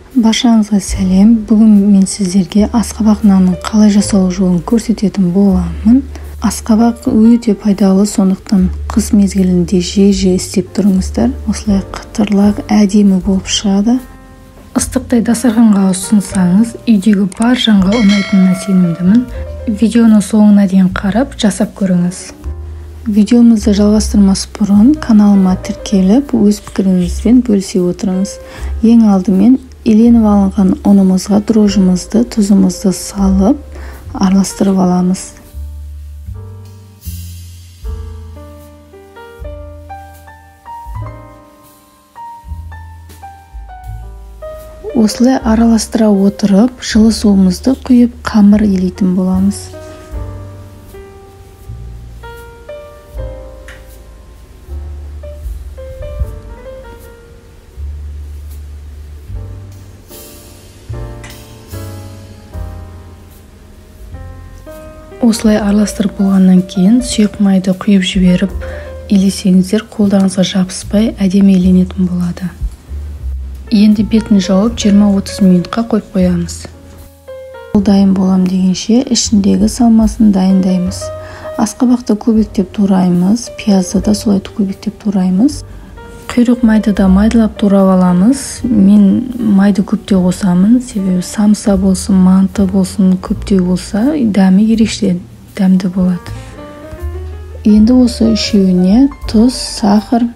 Баршаңызға сәлем. Бүгін мен сіздерге асқабақ нанның қалай жасалу жолын көрсететін боламын. Асқабақ өте пайдалы, сондықтан қыс мезгілінде жиі-жиі істеп тұрыңыздар. Осылай қытырлақ әдемі болып шығады. Ыстықтай дастарханға ұсынсаңыз, үйдегі бар жанға ұнайтынына сенімдімін. Видеоны соңына дейін қарап, жасап көріңіз. Видеомызды жалғастырмас бұрын каналыма тіркеліп, өз пікіріңізбен бөлісе отырыңыз. Ең алдымен еленіп алынған ұнымызға дрожжымызды, тұзымызды салып, араластырып аламыз. Осылай араластыра отырып, жылы суымызды құйып, қамыр елейтін боламыз. Осылай араластырып болғаннан кейін сұйық майды құйып жіберіп елесеңіздер, қолдарыңызға жабыспай әдемі еленетін болады. Енді бетін жауып 20-30 минутқа қойып қоямыз. Ол дайын болам дегенше ішіндегі салмасын дайындаймыз. Асқабақты көбектеп тураймыз, пиязды да солай көбектеп тураймыз. Құйрық майды да майдалап турап аламыз. Мен майды көптеу қосамын, себебі самса болсын, манты болсын, көптеу болса, дәмі ерекше дәмді болады. Енді осы үшеуіне тұз, сахар,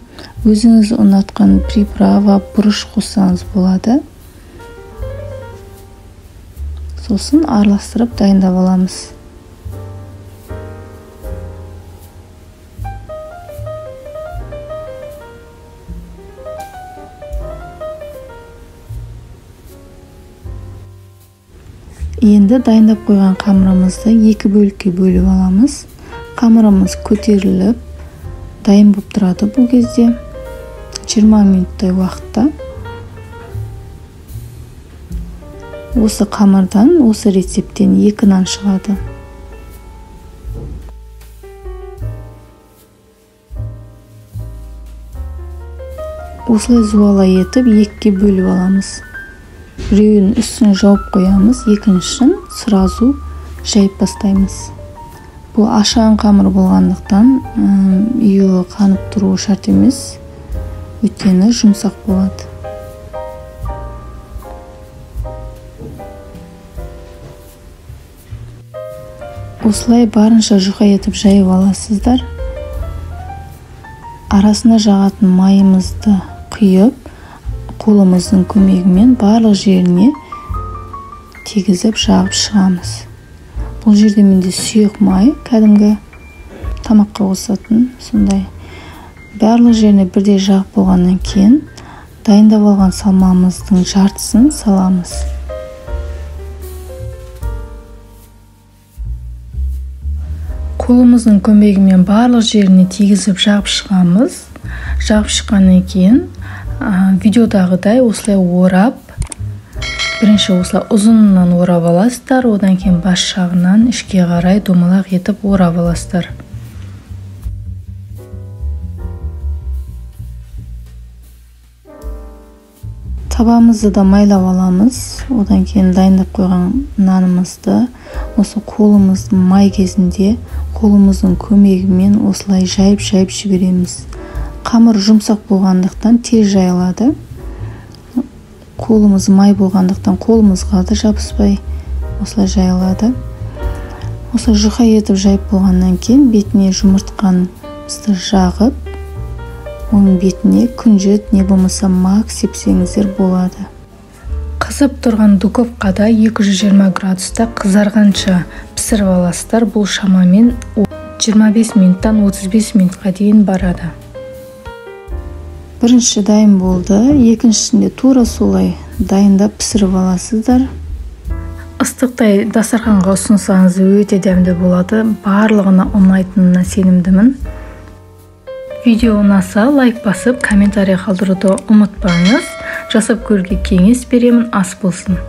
өзіңіз ұнатқан приправа, бұрыш қоссаңыз болады. Сосын араластырып дайындап аламыз. Енді дайындап қойған қамырымызды екі бөлікке бөліп аламыз. Қамырымыз көтеріліп, дайын болып тұрады бұл кезде. 20 минуттай уақытта. Осы қамырдан, осы рецепттен 2 нан шығады. Осылай зуала етіп екіге бөліп аламыз. Біреуін үстін жауып қоямыз, екіншісін сразу жайып бастаймыз. Бұл ашаған қамыр болғандықтан, иілі қанып тұруы шарт емес, өйткені жұмсақ болады. Осылай барынша жұқа етіп жайып аласыздар. Арасына жағатын майымызды құйып, қолымыздың көмегімен барлық жеріне тегізіп жағып шығамыз. Бұл жерде менде сұйық май, кәдімгі тамаққа қосатын сондай. Барлық жеріне бірдей жағып болғаннан кейін дайындап алған салмамыздың жартысын саламыз. Қолымыздың көмегімен барлық жеріне тегізіп жағып шығамыз. Жағып шыққаннан кейін видеодағыдай осылай орап, бірінші осылай ұзынынан орап аласыздар, одан кейін бас жағынан ішке қарай домалақ етіп орап аласыздар. Табамызды да майлап аламыз. Одан кейін дайындап қойған нанымызды осы қолымыздың май кезінде қолымыздың көмегімен осылай жайып-жайып жібереміз. Қамыр жұмсақ болғандықтан тез жайылады. Қолымыз май болғандықтан қолымызға да жабыспай осылай жайылады. Осылай жұқа етіп жайып болғаннан кейін бетіне жұмыртқаны жағып, оның бетіне күнжіт не болмаса мак сепсеңіздер болады. Қызып тұрған духовкада 220 градуста қызарғанша пісіріп аласыздар. Бұл шамамен 25 минуттан 35 минутқа дейін барады. Бірінші дайын болды, екіншісінде тура солай дайындап пісіріп аласыздар. Ыстықтай дастарханға ұсынсаңыз өте дәмді болады. Барлығына ұнайтынына сенімдімін. Видео ұнаса лайк басып, комментарий қалдыруды ұмытпаңыз. Жасап көруге кеңес беремін. Ас болсын.